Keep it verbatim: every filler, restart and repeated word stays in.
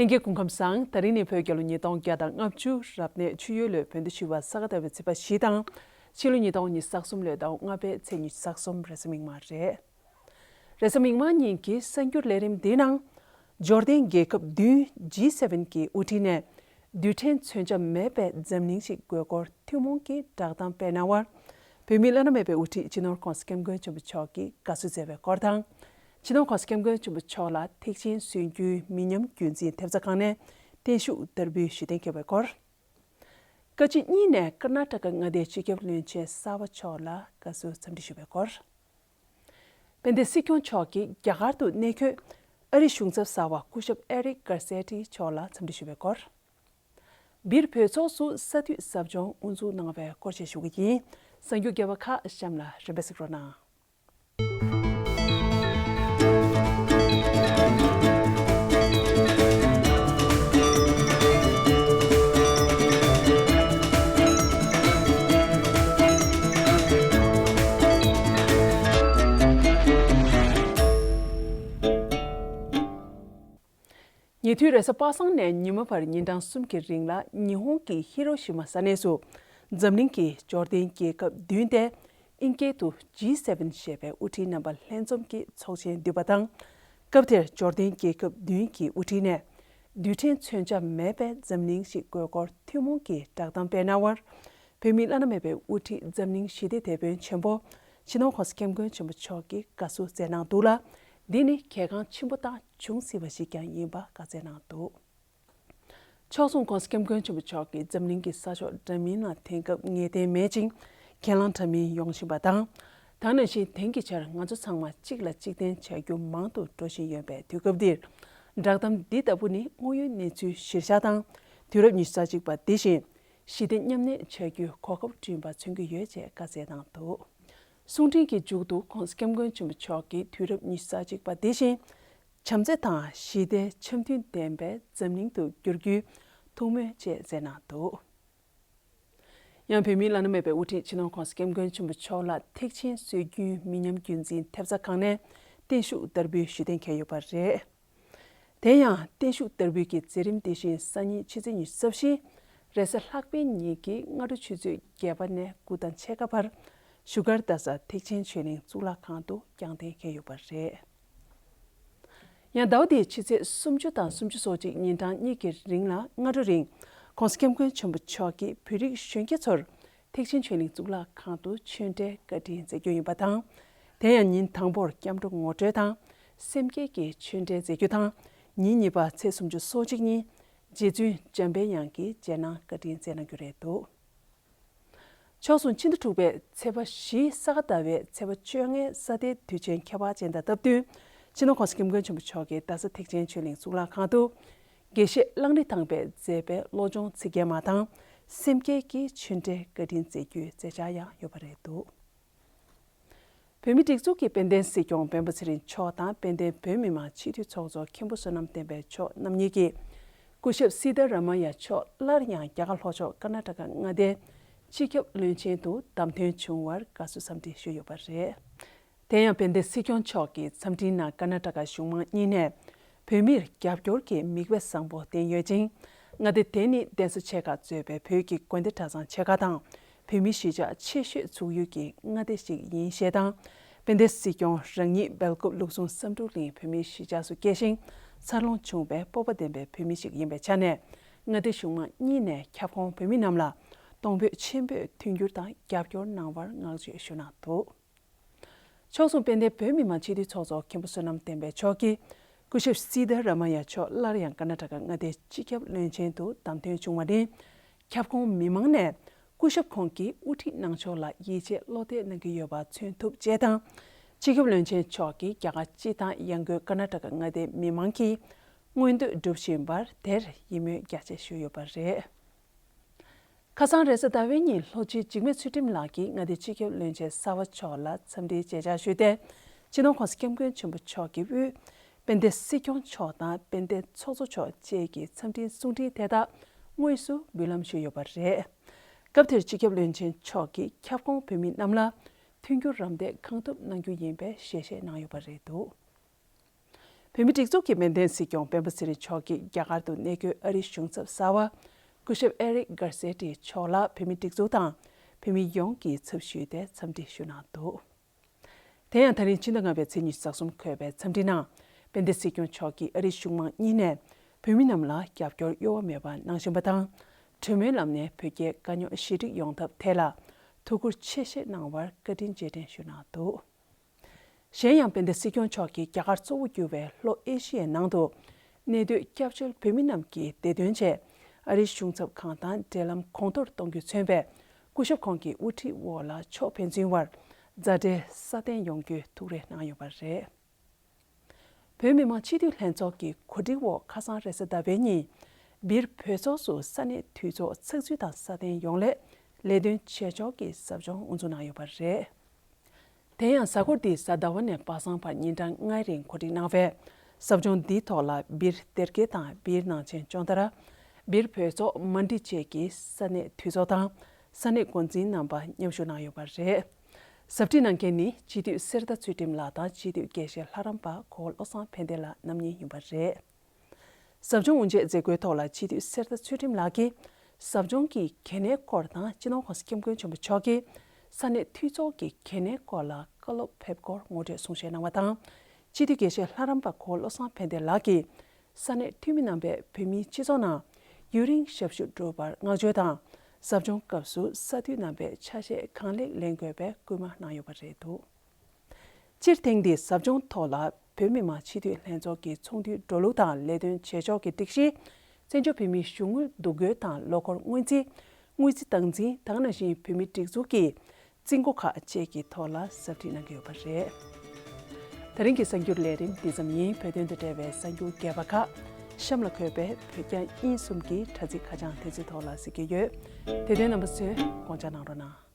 ལྷན་རྒྱས་སྐུ་ཁམས་བཟང་། ད་རིང་ནི་བོད་རྒྱལ་ལོ་ཉིས་སྟོང་བརྒྱ་དང་ལྔ་བཅུ་རབ་གནས་ཆུ་ཡོས་ལོའི་བོད་ཟླ་བཞི་པ་ས་ག་ཟླ་བའི་ཚེས་པ་བཞི་དང་། ཕྱི་ལོ་ཉིས་སྟོང་ཉི་ཤུ་རྩ་གསུམ་ལོའི་ཟླ་བ་ལྔ་པའི་ཚེས་ཉི་ཤུ་རྩ་གསུམ་རེས་གཟའ་མིག་དམར་རེད། རེས་གཟའ་མིག་དམར་ཉིན་གྱི་གསར་འགྱུར་ལས་རིམ་འདིའི་ནང་། འབྱོར་ལྡན་རྒྱལ་ཁབ་བདུན་ཇི་སེ་ཝེན་གྱི་དབུ་ཁྲིད་ནས་རྡུལ་ཕྲན་མཚོན་ཆ་མེད་པའི་འཛམ་གླིང་ཞིག་དགོས་སྐོར་ཐུན་མོང་གི་བསྒྲགས་གཏམ་སྤེལ་གནང་བར། བོད་མིའི་བླ་ན་མེད་པའི་དབུ་ཁྲིད་སྤྱི་ནོར་༧གོང་ས་༧སྐྱབས་མགོན་ཆེན་པོ་མཆོག་གིས་དགའ་བསུ་མཛད་པའི་སྐོར་དང་། སྤྱི་ནོར་༧གོང་ས་༧སྐྱབས་མགོན་ཆེན་པོ་མཆོག་ལ་ཐེག་ཆེན་སྲོལ་རྒྱུན་མི་ཉམས་རྒྱུན་འཛིན་ཐེབས་རྩ་ཁང་ནས་བརྟན་བཞུགས་དར་འབུལ་ཞུ་གཏན་འཁེལ་བའི་སྐོར། བཀའ་སྤྱི་གཉིས་ནས་ཀར་ནཱ་ཊ་ཀ་མངའ་སྡེའི་སྤྱི་ཁྱབ་བློན་ཆེན་གསར་པ་མཆོག་ལ་དགའ་བསུ་འཚམས་འདྲི་ཞུ་བའི་སྐོར། དཔལ་ལྡན་སྲིད་སྐྱོང་མཆོག་གིས་རྒྱ་གར་དུ་གནས་འཁོད་ཨ་རིའི་གཞུང་ཚབ་གསར་པ་སྐུ་ཞབས་ཨེ་རིག་གར་སེ་ཊི་མཆོག་ལ་འཚམས་འདྲི་ཞུ་བའི་སྐོར། སྦིར་བོད་ཚོགས་སུ་ས་འཐུས་ཟབ་སྦྱོང་དབུ་འཛུགས་གནང་བའི་སྐོར་བཅས་ཞུ་གི་ཡིན། གསར་འགྱུར་རྒྱས་པ་ཁག་གཤམ་ལ་རིམ་པས་གཟིགས་རོགས་གནང་། ཉེ་དུས་རེས་གཟའ་པ་སངས་ནས་ཉི་མ་བར་ཉིན་གྲངས་གསུམ་གྱི་རིང་ལ་ཉི་ཧོང་གི་ཧི་རོ་ཤི་མ་ས་གནས་སུ་འཛམ་གླིང་གི་འབྱོར་ལྡན་རྒྱལ་ཁབ་བདུན་ཏེ། ཨིན་སྐད་དུ་ཇི་སེ་ཝེན་ཞེས་པའི་དབུ་ཁྲིད་རྣམ་པ་ལྷན་འཛོམས་ཀྱི་ཚོགས་ཆེན་བསྡུས་པ་དང་། སྐབས་དེར་འབྱོར་ལྡན་རྒྱལ་ཁབ་བདུན་གྱི་དབུ་ཁྲིད་ནས་རྡུལ་ཕྲན་མཚོན་ཆ་མེད་པའི་འཛམ་གླིང་ཞིག་དགོས་སྐོར་ཐུན་མོང་གི་བསྒྲགས་གཏམ་སྤེལ་གནང་བར། བོད་མིའི་བླ་ན་མེད་པའི་དབུ་ཁྲིད་འཛམ་གླིང་ཞི་བདེའི་དེད་དཔོན་ཆེན་པོ་སྤྱི་ནོར་༧གོང་ས་༧སྐྱབས་མགོན་ཆེན་པོ་མཆོག་གིས་དགའ་བསུ་མཛད་གནང་འདུག་ལ། འདི་ནི་གལ་འགངས་ཆེན་པོ་དང་འབྱུང་སྲིད་པ་ཞིག་ཀྱང་ཡིན་པ་བཀའ་སྩལ་གནང་འདུག་ཕྱོགས་མཚུངས་༧གོང་ས་༧སྐྱབས་མགོན་ཆེན་པོ་མཆོག་གིས་འཛམ་གླིང་གི་ས་ཕྱོགས་འདྲ་མིན་ལ་དེང་སྐབས་ངེས་གཏན་མེད་ཅིང་གྱེན་ལངས་འདྲ་མིན་ཡོང་བཞིན་པ་དང་། ད་ནང་བཞིན་དེང་གི་ཆར་ང་ཚོ་ཚང་མ་གཅིག་ལ་གཅིག་བརྟེན་བྱ་རྒྱུ་མང་དུ་འགྲོ་བཞིན་ཡོད་པའི་དུས་སྐབས་འདིར། བསྒྲགས་གཏམ་འདི་ལྟ་བུ་ནི་དངོས་ཡོད་གནས་ཚུལ་གཞིར་བཞག་དང་། དུས་རབས་ཉི་ཤུ་རྩ་གཅིག་པ་འདི་བཞིན་ཞི་བདེ་མཉམ་གནས་བྱ་རྒྱུའི་གོ་སྐབས་བསྐྲུན་པ་མཚོན་གྱི་ཡོད་ཅེས་བཀའ་སྩལ་གནང་འདུག་གསུང་འཕྲིན་གྱི་མཇུག་ཏུ་༧གོང་ས་༧སྐྱབས་མགོན་ཆེན་པོ་མཆོག་གིས་དུས་རབས་ཉི་ཤུ་རྩ་གཅིག་པ་འདི་བཞིན་བྱམས་བརྩེ་དང་ཞི་བདེ་འཆམ་མཐུན་ལྡན་པའི་འཛམ་གླིང་དུ་འགྱུར་རྒྱུའི་ཐུགས་སྨོན་བཅས་མཛད་གནང་འདུག་ཡང་བོད་མིའི་བླ་ན་མེད་པའི་དབུ་ཁྲིད་སྤྱི་ནོར་༧གོང་ས་༧སྐྱབས་མགོན་ཆེན་པོ་མཆོག་ལ་ཐེག་ཆེན་སྲོལ་རྒྱུན་མི་ཉམས་རྒྱུན་འཛིན་ཐེབས་རྩ་ཁང་ནས་བརྟན་བཞུགས་དར་འབུལ་ཞུ་གཏན་འཁེལ་ཡོད་པ་རེད། དེ་ཡང་བརྟན་བཞུགས་དར་འབུལ་གྱི་མཛད་རིམ་དེ་བཞིན་སང་ཉིན་ཕྱི་ཚེས་ཉི་ཤུ་རྩ་བཞི་རེས་གཟའ་ལྷག་པའི་ཉིན་གྱི་སྔ་དྲོ་ཆུ་ཚོད་བརྒྱད་པ་ནས་དགུ་དང་ཕྱེད་ཀ་བར་བཞུགས་སྒར་རྡ་ས་ཐེག་ཆེན་ཆོས་གླིང་གཙུག་ལག་ཁང་དུ་བསྐྱངས་གཏན་འཁེལ་ཡོད་པ་རེད། ཡང་ཟླ་བ་འདིའི་ཕྱི་ཚེས་སུམ་ཅུ་དང་སུམ་ཅུ་སོ་གཅིག་ཉིན་གྲངས་གཉིས་ཀྱི་རིང་ལ་སྔ་དྲོ་རིང་༧གོང་ས་༧སྐྱབས་མགོན་ཆེན་པོ་མཆོག་གིས་བོད་རིགས་གཞོན་སྐྱེས་ཚོར་ཐེག་ཆེན་ཆོས་གླིང་གཙུག་ལག་ཁང་དུ་ཆོས་འབྲེལ་བཀའ་དྲིན་སྩལ་རྒྱུ་ཡིན་པ་དང་། དེ་ཡང་ཉིན་དང་པོར་སྐྱབས་འགྲོ་ངོ་སྤྲོད་དང་སེམས་བསྐྱེད་ཀྱི་ཆོས་འབྲེལ་མཛད་རྒྱུ་དང་། ཉིན་གཉིས་པ་ཚེས་སུམ་ཅུ་སོ་གཅིག་ཉིན་རྗེ་བཙུན་འཇམ་དཔལ་དབྱངས་ཀྱི་རྗེས་གནང་བཀའ་དྲིན་སྩལ་གནང་རྒྱུ་རེད་འདུག་ཕྱོགས་མཚུངས་ཕྱི་ཟླ་དྲུག་པའི་ཚེས་པ་བཞིའི་ས་ག་ཟླ་བའི་ཚེས་པ་བཅོ་ལྔའི་ས་ཟླའི་དུས་ཆེན་ཁྱད་པར་ཅན་དང་སྟབས་བསྟུན། སྤྱི་ནོར་༧གོང་ས་༧སྐྱབས་མགོན་ཆེན་པོ་མཆོག་གིས་རྡ་ས་ཐེག་ཆེན་ཆོས་གླིང་གཙུག་ལག་ཁང་དུ། དགེ་བཤེས་གླང་རི་ཐང་པས་མཛད་པའི་བློ་སྦྱོང་ཚིག་བརྒྱད་མ་དང་། སེམས་བསྐྱེད་ཀྱི་ཆོས་འབྲེལ་བཀའ་དྲིན་སྩལ་རྒྱུའི་མཛད་འཆར་ཡང་ཡོད་པ་རེད་འདུག་བོད་མིའི་སྒྲིག་འཛུགས་ཀྱི་དཔལ་ལྡན་སྲིད་སྐྱོང་སྤེན་པ་ཚེ་རིང་མཆོག་དང་དཔལ་ལྡན་བོད་མི་མང་སྤྱི་འཐུས་ཚོགས་གཙོ་མཁན་པོ་བསོད་ནམས་བསྟན་འཕེལ་མཆོག་རྣམ་གཉིས་ཀྱིས། སྐུ་ཞབས་སི་ཏཱ་ར་མ་ཡ་མཆོག་སླར་ཡང་རྒྱ་གར་ལྷོ་ཕྱོགས་ཀར་ནཱ་ཊ་ཀ་མངའ་སྡེའི་སྤྱི་ཁྱབ་བློན་ཆེན་དུ་བདམས་ཐོན་བྱུང་བར་དགའ་བསུ་འཚམས་འདྲི་ཞུས་ཡོད་པ་རེད། དེ་ཡང་དཔལ་ལྡན་སྲིད་སྐྱོང་མཆོག་གི་འཚམས་འཕྲིན་ནང་ཀར་ནཱ་ཊ་ཀ་གཞུང་མང་གཉིས་ནས་བོད་མིར་རྒྱབ་སྐྱོར་གྱི་མིག་དཔེ་བཟང་པོ་བསྟན་ཡོད་ཅིང་། མངའ་སྡེ་དེ་ནི་གདན་ས་ཆེ་ཁག་གཙོས་པའི་བོད་ཀྱི་དགོན་སྡེ་གྲྭ་ཚང་ཆེ་ཁག་དང་། བོད་མིའི་གཞིས་ཆགས་ཆེ་ཤོས་ཚུགས་ཡུལ་གྱི་མངའ་སྡེ་ཞིག་ཡིན་ཞེས་དང་། དཔལ་ལྡན་སྲིད་སྐྱོང་རང་ཉིད་སྦེལ་ཀོབ་ལུགས་ཟུང་བསམ་འགྲུབ་གླིང་བོད་མིའི་གཞིས་ཆགས་སུ་སྐྱེས་ཤིང་། འཚར་ལོངས་བྱུང་བའི་སྤོབས་པ་ལྡན་པའི་བོད་མི་ཞིག་ཡིན་པའི་ཆ་ནས། མངའ་སྡེ་གཞུང་མང་གཉིས་ནས་ཁྱབ་ཁོངས་བོད་མི་རྣམས་ལ་གཏོང་ཕོད་ཆེན་པོས་མཐུན་འགྱུར་དང་རྒྱབ་སྐྱོར་གནང་བར་བསྔགས་བརྗོད་ཞུ་གནང་འདུག་ཕྱོགས་མཚུངས་དཔལ་ལྡན་བོད་མི་མང་སྤྱི་འཐུས་ཚོགས་གཙོ་མཁན་པོ་བསོད་ནམས་བསྟན་འཕེལ་མཆོག་གིས། སྐུ་ཞབས་སི་ཏཱ་ར་མ་ཡ་མཆོག་སླར་ཡང་ཀར་ནཱ་ཊ་ཀ་མངའ་སྡེའི་སྤྱི་ཁྱབ་བློན་ཆེན་དུ་བདམས་ཐོན་བྱུང་བ་ནི། ཁྱབ་ཁོངས་མི་མང་ནས་སྐུ་ཞབས་ཁོང་གི་དབུ་ཁྲིད་གནང་ཕྱོགས་ལ་ཡིད་ཆེས་བློ་གཏད་གནང་གི་ཡོད་པ་མཚོན་ཐུབ་ཅེས་དང་། སྤྱི་ཁྱབ་བློན་ཆེན་མཆོག་གིས་རྒྱ་གར་སྤྱི་དང་ཡང་སྒོས་ཀར་ནཱ་ཊ་ཀ་མངའ་སྡེའི་མི་མང་གི་མངོན་འདོད་སྒྲུབ་བཞིན་པར་དེར་ཡིད་སྨོན་རྒྱ་ཆེ་ཞུས་ཡོད་པ་རེད། ཁ་སང་རེས་གཟའ་ཟླ་བའི་ཉིན་ལྷོ་སྤྱི་འཇིགས་མེད་ཚུལ་ཁྲིམས་ལགས་ཀྱིས་མངའ་སྡེའི་སྤྱི་ཁྱབ་བློན་ཆེན་གསར་པ་མཆོག་ལ་འཚམས་འདྲིའི་མཇལ་བཅར་ཞུས་ཏེ། སྤྱི་ནོར་༧གོང་ས་༧སྐྱབས་མགོན་ཆེན་པོ་མཆོག་གི་དབུས་དཔལ་ལྡན་སྲིད་སྐྱོང་མཆོག་དང་དཔལ་ལྡན་ཚོགས་གཙོ་མཆོག་བཅས་ཀྱི་འཚམས་འཕྲིན་གསུང་འཕྲིན་དེ་དག་དངོས་སུ་འབུལ་ལམ་ཞུས་ཡོད་པ་རེད། སྐབས་དེར་སྤྱི་ཁྱབ་བློན་ཆེན་མཆོག་གིས་ཁྱབ་ཁོངས་བོད་མི་རྣམས་ལ་མཐུན་འགྱུར་རམ་འདེགས་གང་ཐུབ་གནང་རྒྱུ་ཡིན་པའི་ཞལ་བཞེས་གནང་ཡོད་པ་རེད་འདུག་བོད་མིའི་སྒྲིག་འཛུགས་ཀྱི་སྨན་བསྟེན་སྲིད་སྐྱོང་སྤེན་པ་ཚེ་རིང་མཆོག་གིས་རྒྱ་གར་དུ་གནས་འཁོད་ཨ་རིའི་གཞུང་ཚབ་གསར་པ་སྐུ་ཞབས་ཨེ་རིག་གྷར་སེ་ཏི་མཆོག་ལ་བོད་མིའི་སྒྲིག་འཛུགས་དང་བོད་མི་ཡོངས་ཀྱི་ཚབ་ཞུས་ཏེ་འཚམས་འདྲི་ཞུས་གནང་འདུག་དེ་ཡང་ད་རིང་ཕྱི་ཟླ་ལྔ་པའི་ཚེས་ཉི་ཤུ་རྩ་གསུམ་འཁོད་པའི་འཚམས་འདྲི་ནང་། དཔལ་ལྡན་སྲིད་སྐྱོང་མཆོག་གིས་ཨ་རིའི་གཞུང་མང་གཉིས་ནས་བོད་མི་རྣམས་ལ་རྒྱབ་སྐྱོར་གཡོ་བ་མེད་པ་གནང་བཞིན་པ་དང་། གྲོས་མོལ་ལམ་ནས་བོད་རྒྱའི་དཀའ་རྙོག་ཞི་འགྲིག་ཡོང་ཐབས་ཐད་ལ་ཐུགས་ཁུར་ཆེ་བཞེས་གནང་བར་བཀའ་དྲིན་རྗེས་དྲན་ཞུས་གནང་འདུག་གཞན་ཡང་། དཔལ་ལྡན་སྲིད་སྐྱོང་མཆོག་གིས་རྒྱ་གར་གཙོ་བོ་གྱུར་བའི་ལྷོ་ཨེ་ཤི་ཡའི་ནང་དུ་གནས་སྡོད་སྐྱབས་བཅོལ་བོད་མི་རྣམས་ཀྱི་བདེ་དོན་ཆེད་ཨ་རིའི་གཞུང་ཚབ་ཁང་དང་འབྲེལ་ལམ་གོང་མཐོར་གཏོང་རྒྱུས་མཚོན་པའི་སྐུ་ཞབས་ཁོང་གི་དབུ་ཁྲིད་འོག་ལ་ཕྱོགས་ཕན་ཚུན་བར་མཛའ་འབྲེལ་སྲ་བརྟན་ཡོང་རྒྱུའི་ཐུགས་རེ་གནང་ཡོད་པ་རེད། བོད་མི་མང་སྤྱི་འཐུས་ལྷན་ཚོགས་ཀྱི་གོ་སྒྲིག་འོག་ཁ་སང་རེས་གཟའ་ཟླ་བའི་ཉིན་སྦིར་བོད་ཚོགས་སུ་ས་གནས་འཐུས་ཚོགས་ཚགས་ཚུད་དང་སྲ་བརྟན་ཡོང་སླད་ལས་དོན་བྱེད་ཕྱོགས་ཀྱི་ཟབ་སྦྱོང་དབུ་འཛུགས་གནང་ཡོད་པ་རེད། དེ་ཡང་གཟའ་འཁོར་འདིའི་གཟའ་ཟླ་བ་ནས་བར་སང་བར་ཉིན་གྲངས་ལྔའི་རིང་གོ་སྒྲིག་གནང་བའི་ཟབ་སྦྱོང་འདིའི་ཐོག་ལ་སྦིར་སྡེ་དགེ་དང་སྦིར་ནང་ཆེན་ཅོང་ཏ་ར། སྦིར་བོད་ཚོགས་མན་ཌི་བཅས་ཀྱི་ས་གནས་འཐུས་ཚོགས་དང་ས་གནས་འགོ་འཛིན་རྣམ་པ་མཉམ་ཞུགས་གནང་ཡོད་པ་རེད། ཟབ་ཁྲིད་གནང་མཁན་ནི་སྤྱི་འཐུས་གསེར་རྟ་ཚུལ་ཁྲིམས་ལགས་དང་སྤྱི་འཐུས་དགེ་བཤེས་ལྷ་རམས་པ་གོ་བོ་བློ་བཟང་ཕན་བདེ་ལགས་རྣམ་གཉིས་ཡིན་པ་རེད། ཟབ་སྦྱོང་དབུ་འབྱེད་མཛད་སྒོའི་ཐོག་ལ་སྤྱི་འཐུས་གསེར་རྟ་ཚུལ་ཁྲིམས་ལགས་ཀྱིས་ཟབ་སྦྱོང་གི་གལ་གནད་སྐོར་དང་སྤྱི་ནོར་༸གོང་ས་༸སྐྱབས་མགོན་ཆེན་པོ་མཆོག་གིས་ས་གནས་འཐུས་ཚོགས་ཀྱི་གལ་གནད་སྐོར་ལ་བཀའ་སློབ་ཕེབས་སྐོར་ངོ་སྤྲོད་གསུང་བཤད་གནང་བ་དང་། སྤྱི་འཐུས་དགེ་བཤེས་ལྷ་རམས་པ་གོ་བོ་བློ་བཟང་ཕན་བདེ་ལགས་ཀྱིས་ས་གནས་འཐུས་མི་རྣམ་པས་བོད་མིའི་སྤྱི་ཚོགས་ནང་ཡུན་རིང་ཞབས་ཞུ་སྒྲུབ་པར་བསྔགས་བརྗོད་དང་། ཟབ་སྦྱོང་སྐབས་སུ་ས་འཐུས་རྣམ་པས་ཆ་ཤས་གང་ལེགས་ལེན་དགོས་པའི་སྐུལ་མ་གནང་ཡོད་པ་རེད་འདུག་སྤྱིར་ཐེངས་འདིའི་ཟབ་སྦྱོང་ཐོག་ལ་བོད་མི་མང་སྤྱི་འཐུས་ལྷན་ཚོགས་ཀྱི་ཚོགས་འདུའི་འགྲོ་ལུགས་དང་ལས་དོན་བྱེད་ཕྱོགས་ཀྱི་སྒྲིག་གཞི། བཙན་བྱོལ་བོད་མིའི་གཞུང་དངུལ་བསྡུ་སྐྱོན་དང་ལོ་འཁོར་སྔོན་རྩིས། དངུལ་རྩིས་སྟངས་འཛིན། ད་ག་ནང་བཞིན་བོད་མིའི་སྒྲིག་འཛུགས་ཀྱི་རྩིས་འགོ་ཁག་བཅས་ཀྱི་ཐོག་ལ་ཟབ་ཁྲིད་གནང་གི་ཡོད་པ་རེད། ད་རིང་གི་གསར་འགྱུར་ལས་རིམ་འདི་ཙམ་ཡིན། བོད་དོན་དང་འབྲེལ་བའི་གསར་འགྱུར་རྒྱས་པ་ཁག་གཤམ་ལ་འཁོད་པའི་བོད་རྒྱ་དབྱིན་གསུམ་གྱི་དྲ་ཚིགས་ཁ་བྱང་དེ་ཚོའི་ཐོག་ལ་གཟིགས་ཀྱི་ཡོད། དེ་དོན་རྣམ་པ་ཚོས་དགོངས་འཇགས་གནང་རོགས་གནང་།